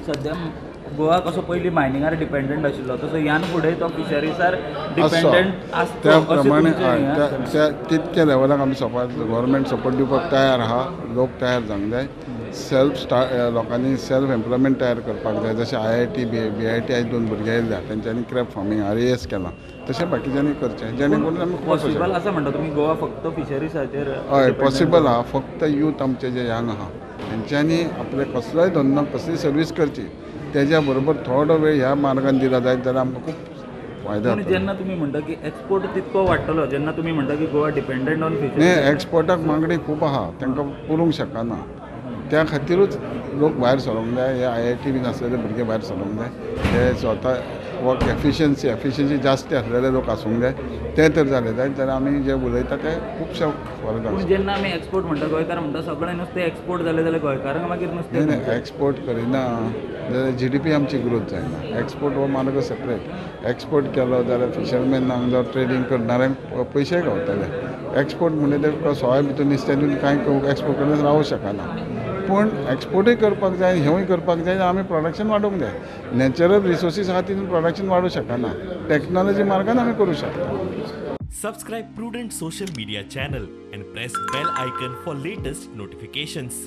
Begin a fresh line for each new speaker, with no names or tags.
सद्या गोवा कसो पयलीं मायनिंगार डिपेंडंट आशिल्लो तसो ह्यान फुडें तो फिशरीजार डिपेंडंट आसतो.
त्या प्रमाणे तितक्या लेवलाक आमी सपोर्ट गव्हर्मेंट सपोर्ट दिवपाक तयार आहा. लोक तयार जावंक जाय, सेल्फ स्टार्ट लोकांनी सेल्फ एम्प्लॉयमेंट तयार करपाक जाय. जशें IIT BIT आयज 2 भुरगे येयल्या तेंच्यांनी क्रॅब फार्मींग RAS केलां, तशें बाकीच्यांनी करचें जेणे करून आमी
पॉसिबल आसा. म्हणटा तुमी गोवा फक्त फिशरीजाचेर?
हय, पॉसिबल आहा. फक्त यूथ आमचे जे यंग आहा तेंच्यांनी आपले कसलोय धंदो कसलीय सर्वीस करची, तेज्या बरोबर थोडो वेळ ह्या मार्गान दिला जायत जाल्यार आमकां खूब फायदो जाता.
जेन्ना तुमी म्हणटा की एक्सपोर्ट तितको वाडटलो, जेन्ना तुमी म्हणटा की गोवा डिपेंडंट ऑन फिशरी,
न्ही, एक्सपोर्टाक मागणी खूब आहा, तांकां पुरूंक शकना. त्या खातीरूच लोक भायर सरोंक जाय. हे IIT बीन आसलेले भुरगे भायर सरोंक जाय, ते स्वता वर्क एफिशियन्सी जास्त आसलेले लोक आसूंक जाय. ते तर जाले जायत जाल्यार आमी जे उलयता ते खुबशे फरक आसा.
जेन्ना आमी एक्सपोर्ट म्हणटा, गोंयकार म्हणटा सगळें नुस्तें एक्सपोर्ट जालें जाल्यार गोंयकारांक मागीर नुस्तें
न्ही, एक्सपोर्ट करिना जाल्यार GDP आमची ग्रोथ जायना. एक्सपोर्ट हो मार्ग सेपरेट. एक्सपोर्ट केलो जाल्यार फिशरमॅनांक जावं ट्रेडींग करणाऱ्यांक पयशे गावतले. एक्सपोर्ट म्हणजे ते सोय भितर नुस्तें दिवन कांय एक्सपोर्ट करून रावूंक शकना. पूण एक्सपोर्टूय करपाक जाय, हेंवूय करपाक जाय. आमी प्रोडक्शन वाडोवंक जाय. नॅचरल रिसोर्सीस आहा तितून प्रोडक्शन वाडोवंक शकना, टॅक्नॉलॉजी मार्गान आमी करूं शकता.
Subscribe Prudent social media channel and press bell icon for latest notifications.